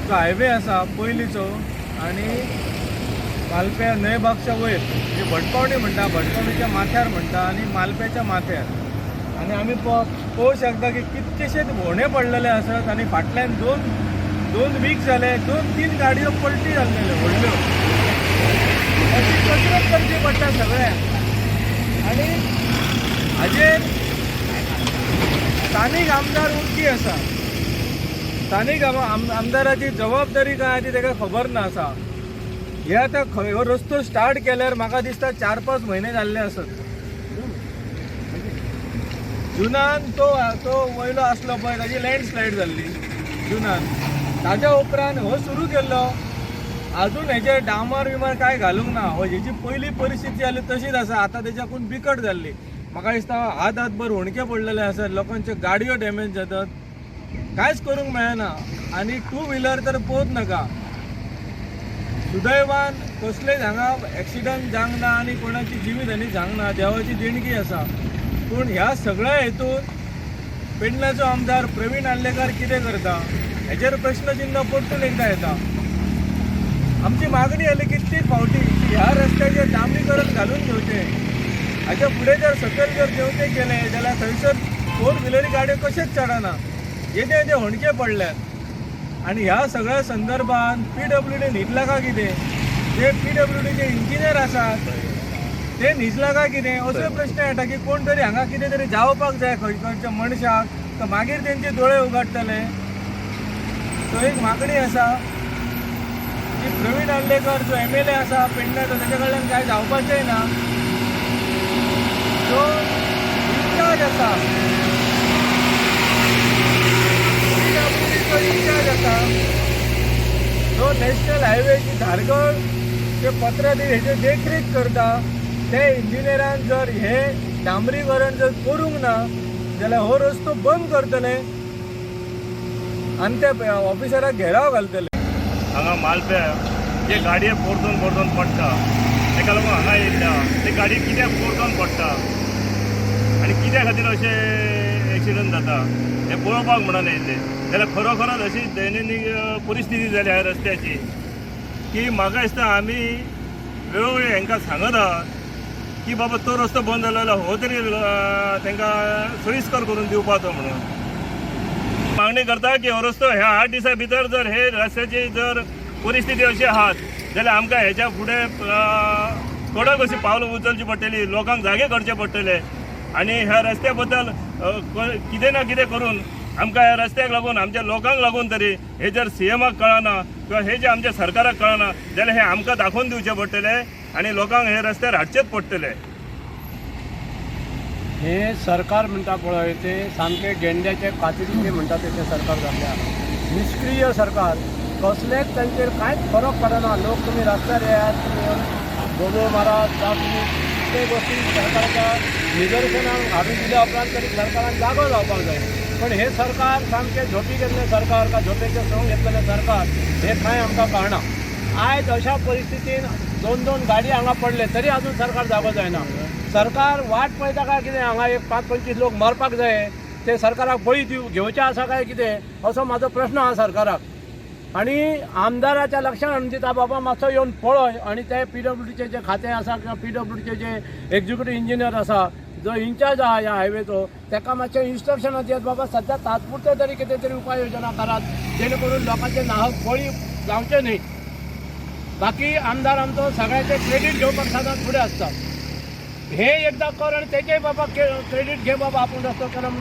जो हायवे आसा पयलींचो आनी मालप्या न्हंयबागच्या वयर जी भटपावणी म्हणटा, भटपावणीच्या माथ्यार म्हणटा आनी मालप्याच्या माथ्यार. आनी आमी पळोवंक शकता की कितकेशेच होणे पडलेले आसात आनी फाटल्यान दोन दोन वीक जाले 2-3 गाडयो पलटी जाल्लेल्यो व्हडल्यो. अशी कसरत करची पडटा सगळ्यांक. आनी हाजेर स्थानीक आमदार ओगी आसा. स्थानीक आमदाराची जबाबदारी काय ती ताका खबर ना आसा. हे आतां खंय हो रस्तो स्टार्ट केल्यार म्हाका दिसता 4-5 म्हयने जाल्ले आसत. जुनान तो तो वयलो आसलो पळय, ताजी लँडस्लायड जाल्ली जुनान. ताज्या उपरांत हो सुरू केल्लो, अजून हेजे डामर विमर कांय घालूंक ना. हो हेजी पयली परिस्थिती जाली तशीच आसा, आतां तेच्याकून बिकट जाल्ली. म्हाका दिसता हात हातभर हुणके पडलेले आसात, लोकांच्यो गाडयो डॅमेज जातात, कांयच करूंक मेळना. आनी टू व्हिलर तर पोवत नाका. सुदैवान कसलेच हांगा एक्सिडंट जावंक ना आनी कोणाची जिवीत हानी जावंक ना, देवाची देणगी आसा. पूण ह्या सगळ्या हेतून पेडण्याचो आमदार प्रवीण आर्लेकर कितें करता हेचेर प्रश्नचिन्ह परतून एकदां येता. आमची मागणी जाली कितलीच फावटी की ह्या रस्त्याचेर डांबरीकरण घालून घेवचें. हाच्या फुडें जर सकयल जर देंवते गेले जाल्यार थंयसर फोर व्हिलरी गाडयो कशेंच चडना, येदे येदे होणके पडल्यात. आनी ह्या सगळ्या संदर्भात पीडब्ल्यूडी न्हिदला काय कितें, जे पीडब्ल्यूडीचे इंजिनियर आसात ते न्हिजला काय कितें असो प्रश्न येता की कोण तरी हांगा कितें तरी जावपाक जाय खंय खंयच्या मनशाक, तर मागीर तेंचे दोळे उगडटले. सो एक मागणी आसा की प्रवीण आर्लेकर जो एमएलए आसा पेडण्याचो, तेच्या कडल्यान कांय जावपाचें ना. जो इन्चार्ज आसा पीडब्ल्यूडीचो इन्चार्ज आसा, जो नॅशनल हायवेची धारगळ ते पत्रादी हेचे देखरेख करता, ते इंजिनियरान जर हे डांबरीकरण जर करूंक ना जाल्यार हो रस्तो बंद करतले आनी त्या ऑफिसराक घेराव घालतले. हांगा मालप्या जे गाडये परतून परतून पडटा तेका लागून हांगा येयल्ले आहा. ते गाडी कित्याक परतून पडटा आनी कित्या खातीर अशें एक्सिडंट जाता हें पळोवपाक म्हणून येयल्ले. जाल्यार खरोखरच अशी दैनंदीन परिस्थिती जाल्या ह्या रस्त्याची की म्हाका दिसता आमी वेळोवेळी हांकां सांगत आहा की बाबा तो रस्तो बंद जालो जाल्यार हो तरी तांकां सोयीस्कर करून दिवपाचो म्हणून मागणी करता की हो रस्तो ह्या 8 दिसां भितर जर हे रस्त्याची जर परिस्थिती अशी आहात जाल्यार आमकां हेच्या फुडें कडक अशी पावलां उचलची पडटली, लोकांक जागे करचे पडटले आनी ह्या रस्त्या बद्दल कितें ना कितें करून आमकां ह्या रस्त्याक लागून आमच्या लोकांक लागून तरी हे जर सीएमाक कळना किंवा हे जे आमच्या सरकाराक कळना जाल्यार हे आमकां दाखोवन दिवचें पडटलें आनी लोकांक हे रस्त्यार हाडचेच पडटले. हे सरकार म्हणटा पळय ते सामकें गेंड्याचे कातडीचे म्हणटा तें सरकार जाल्लें आहा. निश्क्रीय सरकार, कसलेच तांचेर कांयच फरक पडना. लोक तुमी रस्त्यार येयात, तुमी येवन बोबो मारात जावं तुमी कितले गोश्टी सरकाराच्या निदर्शनाक हाडून दिल्या उपरांत तरी सरकारान जागो जावपाक जाय. पण हे सरकार सामकें झोपी घेतलें सरकार काय झोपेचें संव घेतलेलें सरकार हें कांय आमकां कळना. आयज अशा परिस्थितीन 2-2 गाडी हांगा पडले तरी अजून सरकार जागो जायना. सरकार वाट पळयता काय कितें, हांगा एक 5-25 लोक मरपाक जाय ते सरकाराक बळी घेवचे आसा काय कितें असो म्हाजो प्रश्न आहा सरकाराक. आनी आमदाराच्या लक्षात हाडून दिता बाबा मातसो येवन पळय आनी ते पीडब्ल्यूडीचे जे खातें आसा किंवा पीडब्ल्यूडीचे जे एक्झिक्युटीव इंजिनियर आसा जो इन्चार्ज आहा ह्या हायवेचो ताका मातशें इन्स्ट्रक्शनां दियात बाबा सद्या तात्पुरते तरी कितें तरी उपाय योजना करात जेणे करून लोकांचे नाहक बळी जावचे न्ही. बाकी आमदार आमचो सगळ्याचे क्रेडीट घेवपाक सदांच फुडें आसता. हे एकदां कर आनी तेजेय बाबा क्रेडीट घे बाबा आपूण रस्तो केलो.